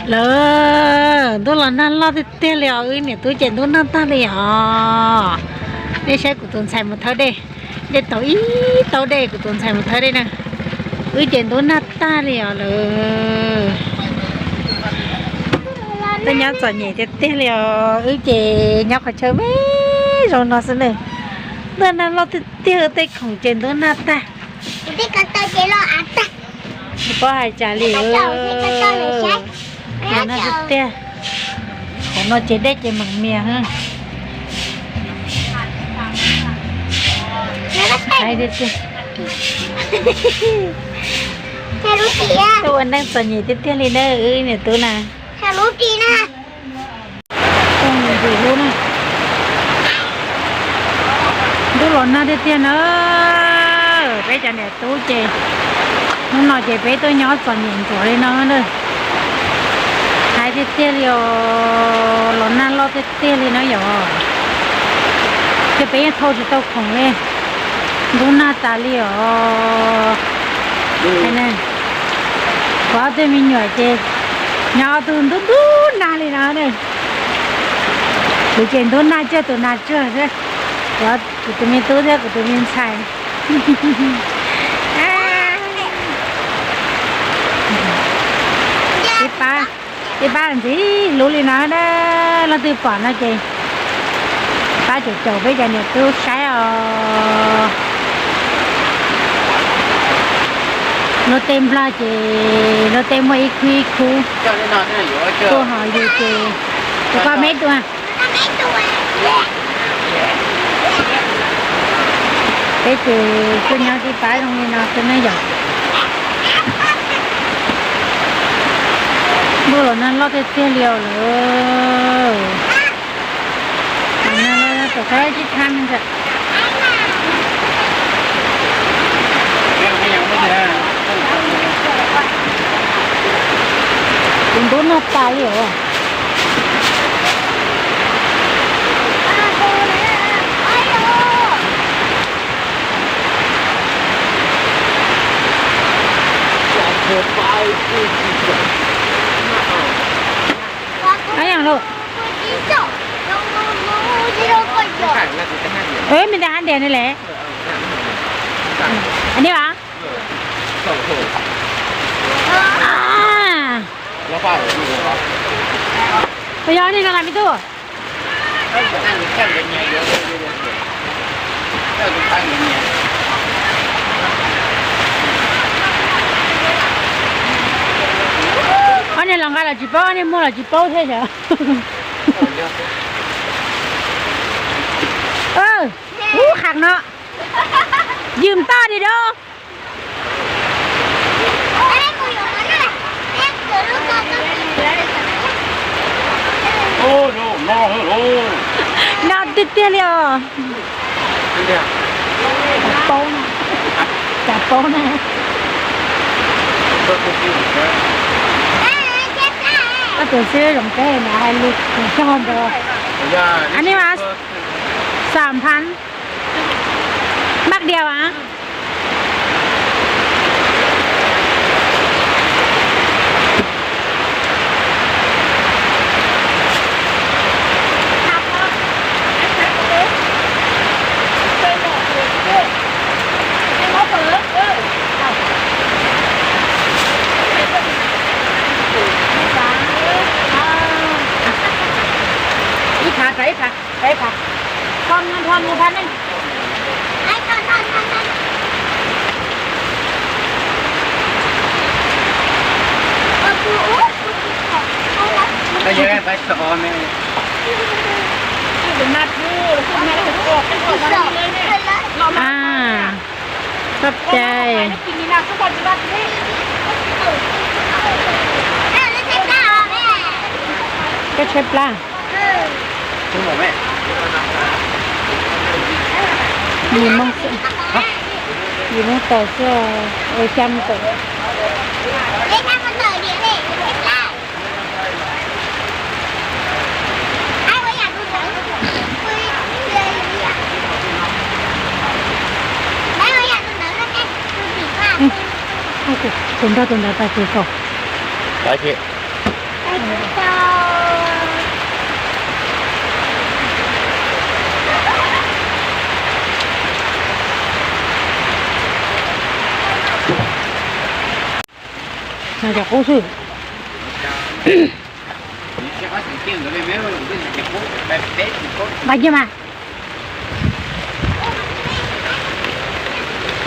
Lawm, ntuj los nag loj tiag tiag li os, wb niam tub ces ntub nag tag li os. Nej saib kuv tus ntxhais mus thawb dej, dej tau ib tau dej kuv tus ntxhais mus thawb dej na. Wb ces ntub nag tag li os lawm. Tuaj nyob txom nyem tiag tiag li os, wb ces nyob qhov chaw me zoo no xwb ne. Ntuj nag loj tiag tiag, tej khoom ces ntub nag tag. Tsis paub hais cas li. Nag tiag tiag, qhov no ces dej ces meem mias. Tuaj ua neej txom nyem tiag tiag li na, wb niam tub na. Ntxim hlub na. Ntuj los nag tiag tiag na, peb cov niam tub ces hnub no ces peb tuaj nyob txom nyem ntsuav li no na. Hais tiag tiag li os, los nag loj tiag tiag li no yom. Ces peb yeej thau tsis tau khoom li, ntub nag tas li os. Kuv ob tug me nyuam ces nyob ob tug ntub ntub nag li no ne. Kuv ces ntub nag tsawg tus nag tsawg xwb. Kuv tus me tub thiab kuv tus me ntxhais. Peb pab, peb pab ntxim hlub li no na, leej twg pom no ces pab caum caum peb cov niam tub saib os. Luag tej nplog ces luag tej muaj ib khub ib khub, kuj ho yus ces kuv poj meb tua. Peb ces kuj nyob tib pab zoo li no xwb ne yom. Ntuj los nag loj tiag tiag li os lawm. Los nag loj, tom qab tib thab me ntawd. Kuv ntub nag tas li os. Ab yog lawm. Eb, me ntawd hab ntiag ne le. Ni a. Yog ni no las me tub. Ob niag los nqa los tsis paub, ob niag muag los tsis paub thiab yom. Ub, qhov no yws toj di do. No tiag tiag li os. Tsav paub na, tsav paub na. Koj tus xib hwb Zoov Teb na hais lus Hmoob ntawd. Anws mas xam phab Maj Dias as. Ib phav, ib phav, ib phav. Thom, thom, thom ne. Txhob cai. Koj tshaib plab. Yim Hmoob, yim Hmoob tawm xwb, ua xya mus tawm. Tus nrog tus ntawd tag kis kaum. Cov qub xwb. Nqa cia mas.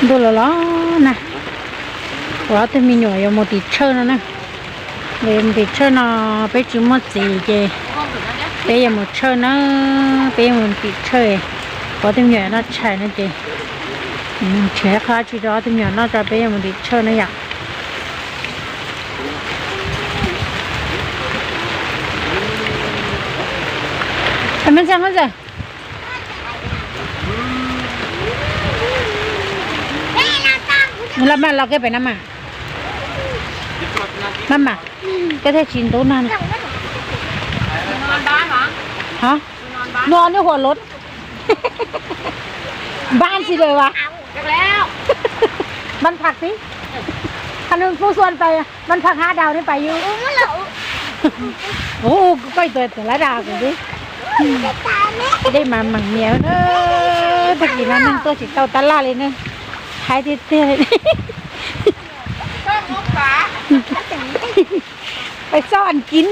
Ntuj los los na, kuv ob tug me nyuam yuav mus tim tshawj no na. Yuav mus tim tshawj no, peb tsis muaj txiv ces peb yuav mus tshawj na, peb yuav mus tim tshawj. Kuv ob tug me nyuam noj tshais no ces nrhiav qhov tsis rau ob tug me nyuam noj tso, peb yuav mus tim tshawj na yom. Los mas, los kiag pem no mas. Maj mam, koj thiaj tsis ntub nag. Hov, no nws huam lov. Npaj tsis lawm as. Npaj phaj tib. Qhov nws kuj xuas tais, npaj phaj hab daus nws pais yus. Ua, koj tus tus lab daus kuv tib. Dej mas meem niam na, tag kis no neeg tuaj tsis tau tab laj li ne. Haib tiag tiag li. Pais xob Ăn Kính.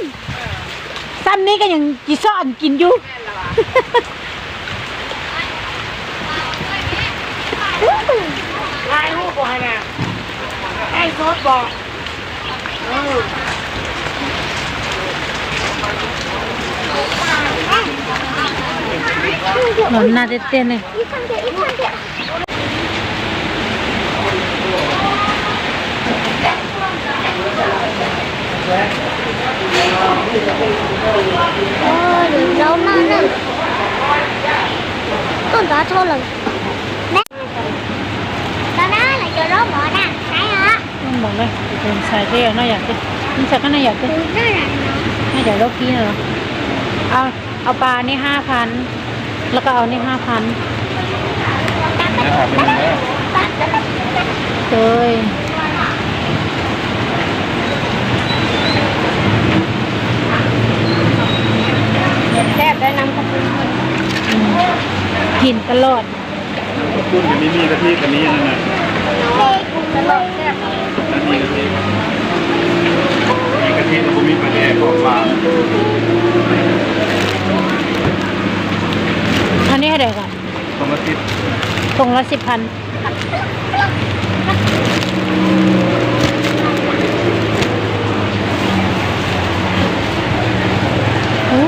Xab neb koj yeej tsis xob Ăn Kính yus. Los nag tiag tiag ne. Zaub noj na. Tuaj ntxov dhau lawm. Ntxov na, lawv cov zaub mov na, saib os. Ntxhais thiaj noj yam twg? Ntxhais koj noj yam twg? Noj yam zaub kib no los? Au, pa ni hab phav, los koj au ni hab phav. Tsis. Kis tas loj. ขอบคุณ แต่ไม่มีกะทิ กะทินั่นน่ะ ไม่มีกะทิ มีกะทิแล้วก็มีปลาแดกของปลา อันนี้เท่าไหร่ก่อน ถุงละสิบ ถุงละสิบพัน Ub,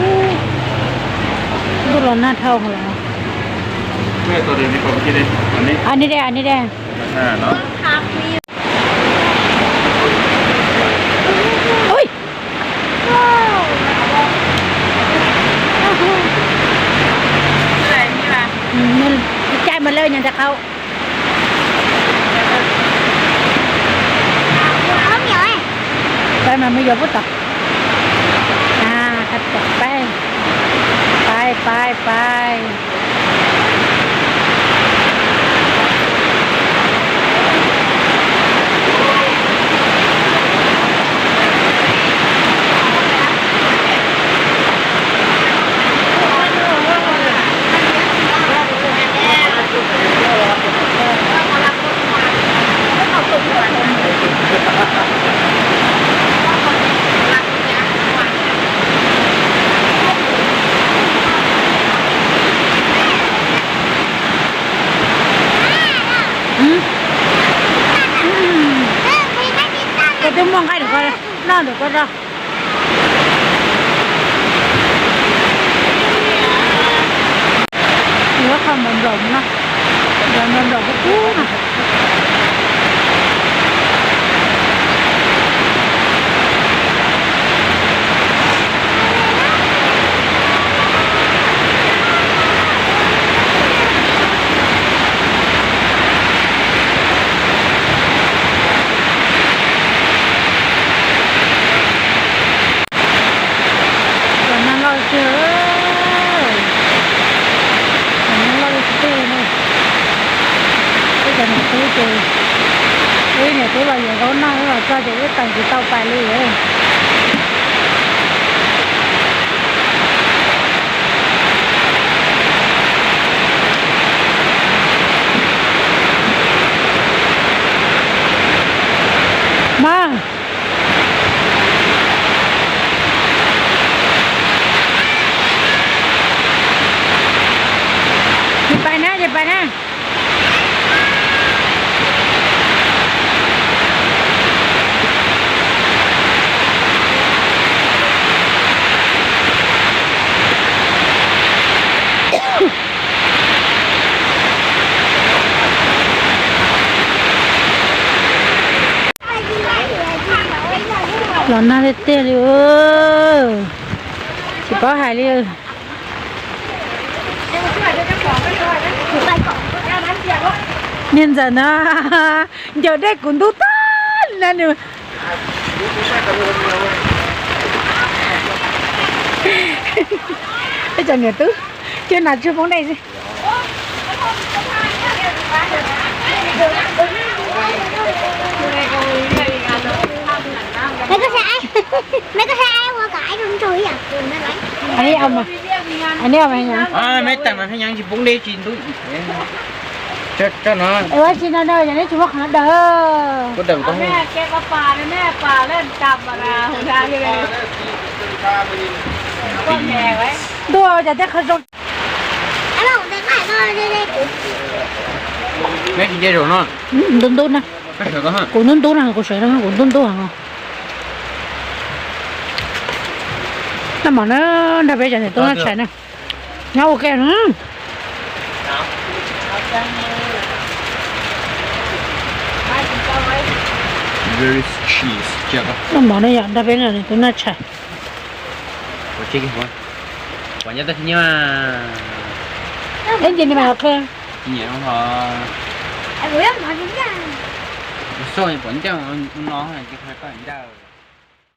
ntuj los nag dhau heev. Antes de, antes de. Ui. Chai mas lawv nyob rau qhov. Peb mas mus yuav pub tod. Peb, peb, peb. Koj twb muaj nqaij ntawm koj, noj ntawm koj rau. Yuav qhov nplaum nplaum no, nplaum nplaum kub kub no. Cov nag loj tiag, cov nag loj tiag tiag ne. Peb cov niam tub ces, wb niam tub los yuav zaub noj, wb los txog ces wb teem tsis tau pais li. na. Los nag tiag tiag li, tsis paub hais li. Niag ntxawm na, ncaws dej kuv ntub tag na nws. Ib cov niam tub, cia nas tsuag poob dej xwb. Meb tag mas pheej nyeev tsis poob dej tsis ntub. Ua tsis no no, yog neb tsis muaj qhov no daws. Ntuj, cas tej qhov zoo. Ntub ntub na. Kuv ntub ntub na, kuv sawv no kuv ntub ntub heev. Noj mov na, nrog peb cov niam tub noj tshais na. Nyob ua ke na. Noj mov na yom, nrog peb niam tub noj tshais. Ib ntsis ni mas qhia. Xoj pom ncaj no ces qhia koj ncaj.